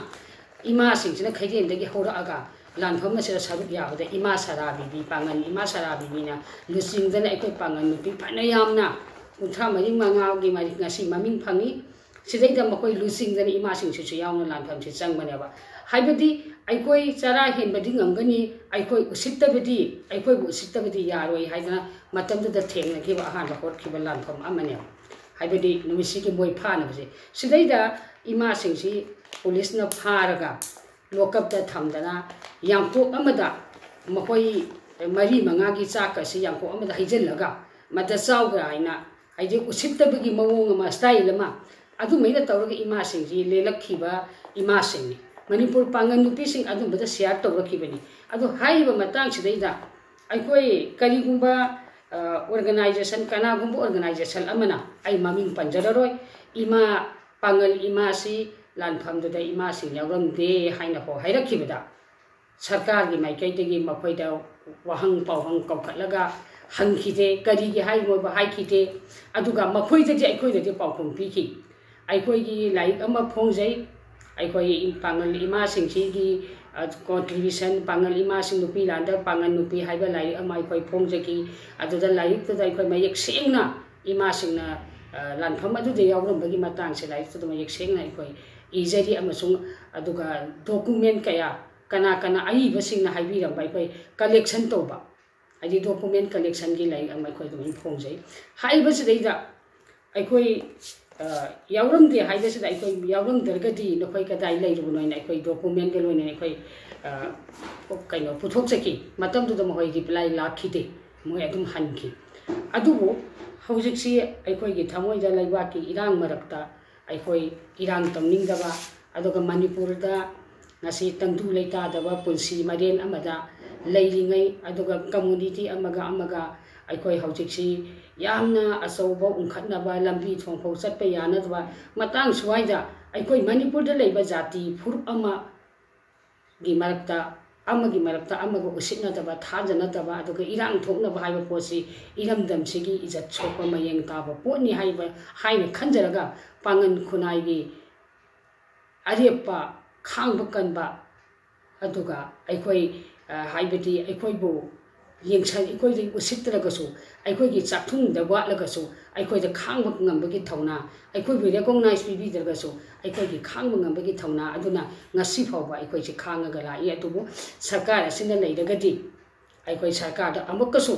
ꯏꯃꯥꯁꯤꯡꯁꯤꯅ ꯈꯩꯗꯦꯟꯗꯒꯤ ꯍꯧꯔꯛꯑꯒ ꯂꯥꯟꯐꯝ ꯑꯁꯤꯗ ꯁꯔꯨꯛ ꯌꯥꯕꯗ ꯏꯃꯥ ꯁꯔꯥꯕꯤꯕꯤ, ꯄꯥꯡꯒꯜ ꯏꯃꯥ ꯁꯔꯥꯕꯤꯕꯤꯅ ꯂꯨꯆꯤꯡꯗꯅ ꯑꯩꯈꯣꯏ ꯄꯥꯡꯒꯜ ꯅꯨꯄꯤ ꯐꯅ ꯌꯥꯝꯅ ꯀꯨꯟꯊ꯭ꯔꯥ ꯃꯔꯤ ꯃꯉꯥꯒꯤ ꯃꯔꯤ ꯉꯁꯤ ꯃꯃꯤꯡ ꯐꯪꯉꯤ꯫ ꯁꯤꯗꯩꯗ ꯃꯈꯣꯏ ꯂꯨꯆꯤꯡꯗꯅ ꯏꯃꯥꯁꯤꯡꯁꯤꯁꯨ ꯌꯥꯎꯅ ꯂꯥꯟꯐꯝꯁꯤ ꯆꯪꯕꯅꯦꯕ꯫ ꯍꯥꯏꯕꯗꯤ ꯑꯩꯈꯣꯏ ꯆꯔꯥ ꯍꯦꯟꯕꯗꯤ ꯉꯝꯒꯅꯤ, ꯑꯩꯈꯣꯏ ꯎꯁꯤꯠꯇꯕꯗꯤ, ꯑꯩꯈꯣꯏꯕꯨ ꯎꯁꯤꯠꯇꯕꯗꯤ ꯌꯥꯔꯣꯏ ꯍꯥꯏꯗꯅ ꯃꯇꯝꯗꯨꯗ ꯊꯦꯡꯅꯈꯤꯕ ꯑꯍꯥꯟꯕ ꯍꯧꯔꯛꯈꯤꯕ ꯂꯥꯟꯐꯝ ꯑꯃꯅꯦꯕ꯫ ꯍꯥꯏꯕꯗꯤ ꯅꯨꯃꯤꯠꯁꯤꯒꯤ ꯃꯣꯏ ꯐꯥꯅꯕꯁꯦ꯫ ꯁꯤꯗꯩꯗ ꯏꯃꯥꯁꯤꯡꯁꯤ ꯄꯨꯂꯤꯁꯅ ꯐꯥꯔꯒ ꯂꯣꯀꯞꯇ ꯊꯝꯗꯅ ꯌꯥꯡꯀꯣꯛ ꯑꯃꯗ ꯃꯈꯣꯏ ꯃꯔꯤ ꯃꯉꯥꯒꯤ ꯆꯥꯛꯀꯁꯤ ꯌꯥꯡꯀꯣꯛ ꯑꯃꯗ ꯍꯩꯖꯤꯜꯂꯒ ꯃꯗ ꯆꯥꯎꯒ ꯍꯥꯏꯅ, ꯍꯥꯏꯗꯤ ꯎꯁꯤꯠꯇꯕꯒꯤ ꯃꯑꯣꯡ ꯑꯃ, ꯁ꯭ꯇꯥꯏꯜ ꯑꯃ, ꯑꯗꯨꯃꯥꯏꯅ ꯇꯧꯔꯒ ꯏꯃꯥꯁꯤꯡꯁꯤ ꯂꯦꯜꯂꯛꯈꯤꯕ ꯏꯃꯥꯁꯤꯡꯅꯤ꯫ ꯃꯅꯤꯄꯨꯔ ꯄꯥꯡꯒꯜ ꯅꯨꯄꯤꯁꯤꯡ ꯑꯗꯨꯝꯕꯗ ꯁꯤꯌꯥꯔ ꯇꯧꯔꯛꯈꯤꯕꯅꯤ꯫ ꯑꯗꯣ ꯍꯥꯏꯔꯤꯕ ꯃꯇꯥꯡꯁꯤꯗꯩꯗ ꯑꯩꯈꯣꯏ ꯀꯔꯤꯒꯨꯝꯕ ꯑꯣꯔꯒꯅꯥꯏꯖꯦꯁꯟ, ꯀꯅꯥꯒꯨꯝꯕ ꯑꯣꯔꯒꯅꯥꯏꯖꯦꯁꯟ ꯑꯃꯅ, ꯑꯩ ꯃꯃꯤꯡ ꯄꯟꯖꯔꯔꯣꯏ, ꯏꯃꯥ ꯄꯥꯡꯒꯜ ꯏꯃꯥꯁꯤ ꯂꯥꯟꯐꯝꯗꯨꯗ ꯏꯃꯥꯁꯤꯡ ꯌꯥꯎꯔꯝꯗꯦ ꯍꯥꯏꯅ ꯍꯣ ꯍꯥꯏꯔꯛꯈꯤꯕꯗ, ꯁꯔꯀꯥꯔꯒꯤ ꯃꯥꯏꯀꯩꯗꯒꯤ ꯃꯈꯣꯏꯗ ꯋꯥꯍꯪ ꯄꯥꯎꯍꯪ ꯀꯧꯈꯠꯂꯒ ꯍꯪꯈꯤꯗꯦ, ꯀꯔꯤꯒꯤ ꯍꯥꯏꯔꯤꯅꯣꯕ ꯍꯥꯏꯈꯤꯗꯦ꯫ ꯑꯗꯨꯒ ꯃꯈꯣꯏꯗꯗꯤ ꯑꯩꯈꯣꯏꯅꯗꯤ ꯄꯥꯎꯈꯨꯝ ꯄꯤꯈꯤ꯫ ꯑꯩꯈꯣꯏꯒꯤ ꯂꯥꯏꯔꯤꯛ ꯑꯃ ꯐꯣꯡꯖꯩ, ꯑꯩꯈꯣꯏ ꯏꯝ-, ꯄꯥꯡꯒꯜ ꯏꯃꯥꯁꯤꯡꯁꯤꯒꯤ ꯀꯣꯟꯇ꯭ꯔꯤꯕ꯭ꯌꯨꯁꯟ, ꯄꯥꯡꯒꯜ ꯏꯃꯥꯁꯤꯡ ꯅꯨꯄꯤ ꯂꯥꯟꯗ ꯄꯥꯡꯒꯜ ꯅꯨꯄꯤ ꯍꯥꯏꯕ ꯂꯥꯏꯔꯤꯛ ꯑꯃ ꯑꯩꯈꯣꯏ ꯐꯣꯡꯖꯈꯤ꯫ ꯑꯗꯨꯗ ꯂꯥꯏꯔꯤꯛꯇꯨꯗ ꯑꯩꯈꯣꯏ ꯃꯌꯦꯛ ꯁꯦꯡꯅ ꯏꯃꯥꯁꯤꯡꯅ ꯂꯥꯟꯐꯝ ꯑꯗꯨꯗ ꯌꯥꯎꯔꯝꯕꯒꯤ ꯃꯇꯥꯡꯁꯦ ꯂꯥꯏꯔꯤꯛꯇꯨꯗ ꯃꯌꯦꯛ ꯁꯦꯡꯅ ꯑꯩꯈꯣꯏ ꯏꯖꯔꯤ꯫ ꯑꯃꯁꯨꯡ ꯑꯗꯨꯒ ꯗꯣꯀꯨꯃꯦꯟ ꯀꯌꯥ, ꯀꯅꯥ ꯀꯅꯥ ꯑꯏꯕꯁꯤꯡꯅ ꯍꯥꯏꯕꯤꯔꯝꯕ, ꯑꯩꯈꯣꯏ ꯀꯂꯦꯛꯁꯟ ꯇꯧꯕ, ꯍꯥꯏꯗꯤ ꯗꯣꯀꯨꯃꯦꯟ ꯀꯂꯦꯛꯁꯟꯒꯤ ꯂꯥꯏꯔꯤꯛ ꯑꯃ ꯑꯩꯈꯣꯏ ꯑꯗꯨꯃꯥꯏꯅ ꯐꯣꯡꯖꯩ꯫ ꯍꯥꯏꯔꯤꯕꯁꯤꯗꯩꯗ ꯑꯩꯈꯣꯏ ꯌꯥꯎꯔꯝꯗꯦ ꯍꯥꯏꯕꯁꯤꯗ ꯑꯩꯈꯣꯏ ꯌꯥꯎꯔꯝꯗ꯭ꯔꯒꯗꯤ ꯅꯈꯣꯏ ꯀꯗꯥꯏ ꯂꯩꯔꯨꯕꯅꯣ ꯍꯥꯏꯅ ꯑꯩꯈꯣꯏ ꯗꯣꯀꯨꯃꯦꯟꯒ ꯂꯣꯏꯅꯅ ꯑꯩꯈꯣꯏ ꯀꯩꯅꯣ ꯄꯨꯊꯣꯛꯆꯈꯤ꯫ ꯃꯇꯝꯗꯨꯗ ꯃꯈꯣꯏ ꯔꯤꯄ꯭ꯂꯥꯏ ꯂꯥꯛꯈꯤꯗꯦ, ꯃꯣꯏ ꯑꯗꯨꯝ ꯍꯟꯈꯤ꯫ ꯑꯗꯨꯕꯨ ꯍꯧꯖꯤꯛꯁꯤ ꯑꯩꯈꯣꯏꯒꯤ ꯊꯃꯣꯏꯗ ꯂꯩꯕꯥꯛꯀꯤ ꯏꯔꯥꯡ ꯃꯔꯛꯇ ꯑꯩꯈꯣꯏ ꯏꯔꯥꯡ ꯇꯧꯅꯤꯡꯗꯕ, ꯑꯗꯨꯒ ꯃꯅꯤꯄꯨꯔꯗ ꯉꯁꯤ ꯇꯪꯗꯨ ꯂꯩꯇꯥꯗꯕ ꯄꯨꯟꯁꯤ ꯃꯔꯦꯟ ꯑꯃꯗ ꯂꯩꯔꯤꯉꯩ, ꯑꯗꯨꯒ ꯀꯝꯃꯨꯅꯤꯇꯤ ꯑꯃꯒ ꯑꯃꯒ ꯑꯩꯈꯣꯏ ꯍꯧꯖꯤꯛꯁꯤ ꯌꯥꯝꯅ ꯑꯆꯧꯕ ꯎꯪꯈꯠꯅꯕ ꯂꯝꯕꯤ ꯊꯣꯡ ꯐꯥꯎ ꯆꯠꯄ ꯌꯥꯅꯗꯕ ꯃꯇꯥꯡ ꯁ꯭ꯋꯥꯏꯗ ꯑꯩꯈꯣꯏ ꯃꯅꯤꯄꯨꯔꯗ ꯂꯩꯕ ꯖꯥꯇꯤ ꯐꯨꯔꯨꯞ ꯑꯃꯒꯤ ꯃꯔꯛꯇ ꯑꯃꯒꯤ ꯃꯔꯛꯇ ꯑꯃꯒ ꯎꯁꯤꯠꯅꯗꯕ, ꯊꯥꯖꯅꯗꯕ, ꯑꯗꯨꯒ ꯏꯔꯥꯡ ꯊꯣꯛꯅꯕ ꯍꯥꯏꯕ ꯄꯣꯠꯁꯤ ꯏꯔꯝꯗꯝꯁꯤꯒꯤ ꯏꯖꯠ ꯁꯣꯛꯄ ꯃꯌꯦꯡ ꯇꯥꯕ ꯄꯣꯠꯅꯤ ꯍꯥꯏꯕ, ꯍꯥꯏꯅ ꯈꯟꯖꯔꯒ ꯄꯥꯡꯒꯟ ꯈꯨꯟꯅꯥꯏꯒꯤ ꯑꯔꯦꯞꯄ, ꯈꯥꯡꯕ ꯀꯟꯕ, ꯑꯗꯨꯒ ꯑꯩꯈꯣꯏ, ꯑ, ꯍꯥꯏꯕꯗꯤ ꯑꯩꯈꯣꯏꯕꯨ ꯌꯦꯡꯁꯟ-, ꯑꯩꯈꯣꯏꯗ ꯎꯁꯤꯠꯇ꯭ꯔꯒꯁꯨ, ꯑꯩꯈꯣꯏꯒꯤ ꯆꯥꯛꯊꯨꯡꯗ ꯋꯥꯠꯂꯒꯁꯨ, ꯑꯩꯈꯣꯏꯗ ꯈꯥꯡꯕ ꯉꯝꯕꯒꯤ ꯊꯧꯅꯥ, ꯑꯩꯈꯣꯏꯕꯨ recognize ꯄꯤꯕꯤꯗ꯭ꯔꯒꯁꯨ, ꯑꯩꯈꯣꯏꯒꯤ ꯈꯥꯡꯕ ꯉꯝꯕꯒꯤ ꯊꯧꯅꯥ ꯑꯗꯨꯅ ꯉꯁꯤ ꯐꯥꯎꯕ ꯑꯩꯈꯣꯏꯁꯦ ꯈꯥꯡꯉꯒ ꯂꯥꯛꯏ꯫ ꯑꯗꯨꯕꯨ ꯁꯔꯀꯥꯔ ꯑꯁꯤꯅ ꯂꯩꯔꯒꯗꯤ ꯑꯩꯈꯣꯏ ꯁꯔꯀꯥꯔꯗ ꯑꯃꯨꯛꯀꯁꯨ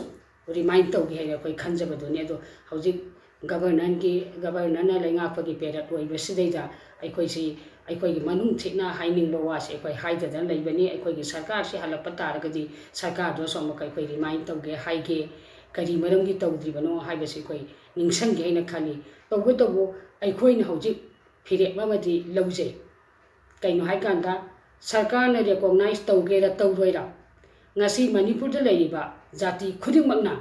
remind ꯇꯧꯒꯦ ꯍꯥꯏꯅ ꯑꯩꯈꯣꯏ ꯈꯟꯖꯕꯗꯨꯅꯤ꯫ ꯑꯗꯣ ꯍꯧꯖꯤꯛ ꯒꯕꯔꯅꯔꯒꯤ, ꯒꯕꯔꯅꯔꯅ ꯂꯩꯉꯥꯛꯄꯒꯤ ꯄꯦꯔꯠ ꯑꯣꯏꯕꯁꯤꯗꯩꯗ ꯑꯩꯈꯣꯏꯁꯤ, ꯑꯩꯈꯣꯏꯒꯤ ꯃꯅꯨꯡ ꯊꯤꯠꯅ ꯍꯥꯏꯅꯤꯡꯕ ꯋꯥꯁꯦ ꯑꯩꯈꯣꯏ ꯍꯥꯏꯗꯗꯅ ꯂꯩꯕꯅꯤ꯫ ꯑꯩꯈꯣꯏꯒꯤ ꯁꯔꯀꯥꯔꯁꯤ ꯍꯜꯂꯛꯄ ꯇꯥꯔꯒꯗꯤ ꯁꯔꯀꯥꯔꯗꯨꯁꯨ ꯑꯃꯨꯛꯀ ꯑꯩꯈꯣꯏ remind ꯇꯧꯒꯦ ꯍꯥꯏꯒꯦ꯫ ꯀꯔꯤ ꯃꯔꯝꯒꯤ ꯇꯧꯗ꯭ꯔꯤꯕꯅꯣ ꯍꯥꯏꯕꯁꯤ ꯑꯩꯈꯣꯏ ꯅꯤꯡꯁꯤꯡꯒꯦ ꯍꯥꯏꯅ ꯈꯜꯂꯤ꯫ ꯇꯧꯕꯇꯕꯨ ꯑꯩꯈꯣꯏꯅ ꯍꯧꯖꯤꯛ ꯐꯤꯔꯦꯞ ꯑꯃꯗꯤ ꯂꯧꯖꯩ꯫ ꯀꯩꯅꯣ ꯍꯥꯏꯀꯥꯟꯗ ꯁꯔꯀꯥꯔꯅ recognize ꯇꯧꯒꯦꯔꯥ ꯇꯧꯔꯣꯏꯔꯥ, ꯉꯁꯤ ꯃꯅꯤꯄꯨꯔꯗ ꯂꯩꯔꯤꯕ ꯖꯥꯇꯤ ꯈꯨꯗꯤꯡꯃꯛꯅ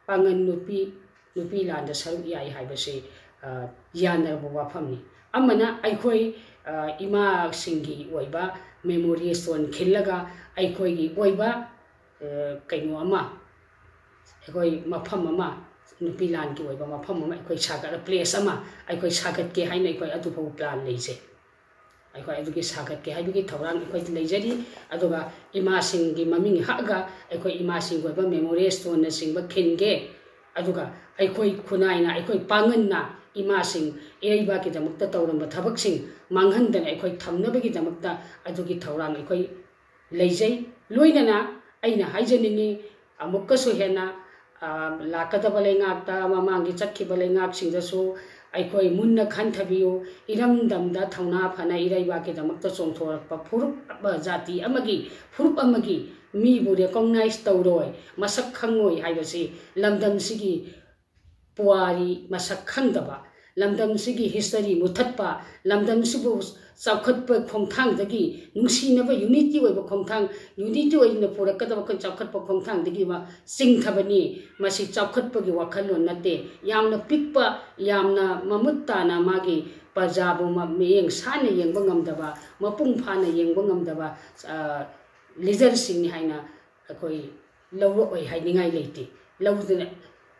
ꯄꯥꯡꯒꯟ ꯅꯨꯄꯤ, ꯅꯨꯄꯤ ꯂꯥꯟꯗ ꯁꯔꯨꯛ ꯌꯥꯏ ꯍꯥꯏꯕꯁꯤ, ꯑ, ꯌꯥꯅꯔꯕ ꯋꯥꯐꯝꯅꯤ꯫ ꯑꯃꯅ ꯑꯩꯈꯣꯏ, ꯑ, ꯏꯃꯥꯁꯤꯡꯒꯤ ꯑꯣꯏꯕ memory stone ꯈꯤꯜꯂꯒ ꯑꯩꯈꯣꯏꯒꯤ ꯑꯣꯏꯕ, ꯑ, ꯀꯩꯅꯣ ꯑꯃ, ꯑꯩꯈꯣꯏ ꯃꯐꯝ ꯑꯃ, ꯅꯨꯄꯤ ꯂꯥꯟꯒꯤ ꯑꯣꯏꯕ ꯃꯐꯝ ꯑꯃ ꯑꯩꯈꯣꯏ ꯁꯥꯒꯠ-, place ꯑꯃ ꯑꯩꯈꯣꯏ ꯁꯥꯒꯠꯀꯦ ꯍꯥꯏꯅ ꯑꯩꯈꯣꯏ ꯑꯗꯨꯐꯥꯎ plan ꯂꯩꯖꯩ꯫ ꯑꯩꯈꯣꯏ ꯑꯗꯨꯒꯤ ꯁꯥꯒꯠꯀꯦ ꯍꯥꯏꯕꯒꯤ ꯊꯧꯔꯥꯡ ꯑꯩꯈꯣꯏꯗ ꯂꯩꯖꯔꯤ꯫ ꯑꯗꯨꯒ ꯏꯃꯥꯁꯤꯡꯒꯤ ꯃꯃꯤꯡ ꯍꯛꯑꯒ ꯑꯩꯈꯣꯏ ꯏꯃꯥꯁꯤꯡꯒꯤ ꯑꯣꯏꯕ memory stoneꯅꯆꯤꯡꯕ ꯈꯤꯟꯒꯦ꯫ ꯑꯗꯨꯒ ꯑꯩꯈꯣꯏ ꯈꯨꯟꯅꯥꯏꯅ, ꯑꯩꯈꯣꯏ ꯄꯥꯡꯒꯟꯅ ꯏꯃꯥꯁꯤꯡ ꯏꯔꯩꯕꯥꯛꯀꯤꯗꯃꯛꯇ ꯇꯧꯔꯝꯕ ꯊꯕꯛꯁꯤꯡ ꯃꯥꯡꯍꯟꯗꯅ ꯑꯩꯈꯣꯏ ꯊꯝꯅꯕꯒꯤꯗꯃꯛꯇ ꯑꯗꯨꯒꯤ ꯊꯧꯔꯥꯡ ꯑꯩꯈꯣꯏ ꯂꯩꯖꯩ꯫ ꯂꯣꯏꯅꯅ ꯑꯩꯅ ꯍꯥꯏꯖꯅꯤꯡꯉꯤ, ꯑꯃꯨꯛꯀꯁꯨ ꯍꯦꯟꯅ, ꯑ, ꯂꯥꯛꯀꯗꯕ ꯂꯩꯉꯥꯛꯇ, ꯃꯃꯥꯡꯒꯤ ꯆꯠꯈꯤꯕ ꯂꯩꯉꯥꯛꯁꯤꯡꯗꯁꯨ ꯑꯩꯈꯣꯏ ꯃꯨꯟꯅ ꯈꯟꯊꯕꯤꯌꯨ꯫ ꯏꯔꯝꯗꯝꯗ ꯊꯧꯅꯥ ꯐꯅ ꯏꯔꯩꯕꯥꯛꯀꯤꯗꯃꯛꯇ ꯆꯣꯡꯊꯣꯔꯛꯄ ꯐꯨꯔꯨꯞ, ꯑ, ꯖꯥꯇꯤ ꯑꯃꯒꯤ ꯐꯨꯔꯨꯞ ꯑꯃꯒꯤ ꯃꯤꯕꯨ recognize ꯇꯧꯔꯣꯏ, ꯃꯁꯛ ꯈꯪꯉꯣꯏ ꯍꯥꯏꯕꯁꯤ ꯂꯝꯗꯝꯁꯤꯒꯤ ꯄꯨꯋꯥꯔꯤ ꯃꯁꯛ ꯈꯪꯗꯕ, ꯂꯝꯗꯝꯁꯤꯒꯤ history ꯃꯨꯊꯠꯄ, ꯂꯝꯗꯝꯁꯤꯕꯨ ꯆꯥꯎꯈꯠꯄ ꯈꯣꯡꯊꯥꯡꯗꯒꯤ, ꯅꯨꯡꯁꯤꯅꯕ unity ꯑꯣꯏꯕ ꯈꯣꯡꯊꯥꯡ, unity ꯑꯣꯏꯅ ꯄꯨꯔꯛꯀꯗꯕ ꯑꯩꯈꯣꯏ ꯆꯥꯎꯈꯠꯄ ꯈꯣꯡꯊꯥꯡꯗꯒꯤ ꯑꯃ ꯆꯤꯡꯊꯕꯅꯤ꯫ ꯃꯁꯤ ꯆꯥꯎꯈꯠꯄꯒꯤ ꯋꯥꯈꯜꯂꯣꯟ ꯅꯠꯇꯦ꯫ ꯌꯥꯝꯅ ꯄꯤꯛꯄ, ꯌꯥꯝꯅ ꯃꯃꯨꯠ ꯇꯥꯅ ꯃꯥꯒꯤ ꯄ꯭ꯔꯖꯥꯕꯨ ꯃ-, ꯃꯤꯠꯌꯦꯡ ꯁꯥꯟꯅ ꯌꯦꯡꯕ ꯉꯝꯗꯕ, ꯃꯄꯨꯡ ꯐꯥꯅ ꯌꯦꯡꯕ ꯉꯝꯗꯕ, ꯑ, ꯂꯤꯗꯔꯁꯤꯡꯅꯤ ꯍꯥꯏꯅ ꯑꯩꯈꯣꯏ ꯂꯧꯔꯛꯑꯣꯏ ꯍꯥꯏꯅꯤꯡꯉꯥꯏ ꯂꯩꯇꯦ꯫ ꯂꯧꯗꯅ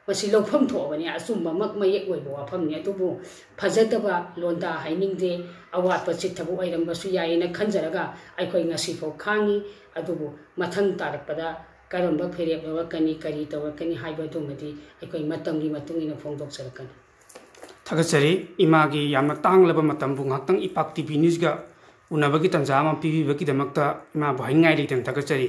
ꯃꯁꯤ ꯂꯧꯐꯝ ꯊꯣꯛꯑꯕꯅꯤ, ꯑꯆꯨꯝꯕꯃꯛ ꯃꯌꯦꯛ ꯑꯣꯏꯕ ꯋꯥꯐꯝꯅꯤ꯫ ꯑꯗꯨꯕꯨ ꯐꯖꯗꯕ ꯂꯣꯟꯗꯥ ꯍꯥꯏꯅꯤꯡꯗꯦ, ꯑꯋꯥꯠꯄ ꯆꯤꯠꯊꯕ ꯑꯣꯏꯔꯝꯕꯁꯨ ꯌꯥꯏꯌꯦꯅ ꯈꯟꯖꯔꯒ ꯑꯩꯈꯣꯏ ꯉꯁꯤꯐꯥꯎ ꯈꯥꯡꯉꯤ꯫ ꯑꯗꯨꯕꯨ ꯃꯊꯪ ꯇꯥꯔꯛꯄꯗ ꯀꯔꯝꯕ ꯐꯤꯔꯦꯞ ꯂꯧꯔꯛꯀꯅꯤ, ꯀꯔꯤ ꯇꯧꯔꯛꯀꯅꯤ ꯍꯥꯏꯕꯗꯨꯃꯗꯤ ꯑꯩꯈꯣꯏ ꯃꯇꯝꯒꯤ ꯃꯇꯨꯡ ꯏꯟꯅ ꯐꯣꯡꯗꯣꯛꯆꯔꯛꯀꯅꯤ꯫ ꯊꯥꯒꯠꯆꯔꯤ꯫ ꯏꯃꯥꯒꯤ ꯌꯥꯝꯅ ꯇꯥꯡꯂꯕ ꯃꯇꯝꯕꯨ ꯉꯥꯏꯍꯥꯛꯇꯪ ꯏꯄꯥꯛ ꯇꯤ ꯚꯤ ꯅ꯭ꯌꯨꯁꯒ ꯎꯅꯕꯒꯤ ꯇꯥꯟꯖꯥ ꯑꯃ ꯄꯤꯕꯤꯕꯒꯤꯗꯃꯛꯇ ꯏꯃꯥꯕꯨ ꯍꯥꯏꯅꯤꯡꯉꯥꯏ ꯂꯩꯇꯅ ꯊꯥꯒꯠꯆꯔꯤ꯫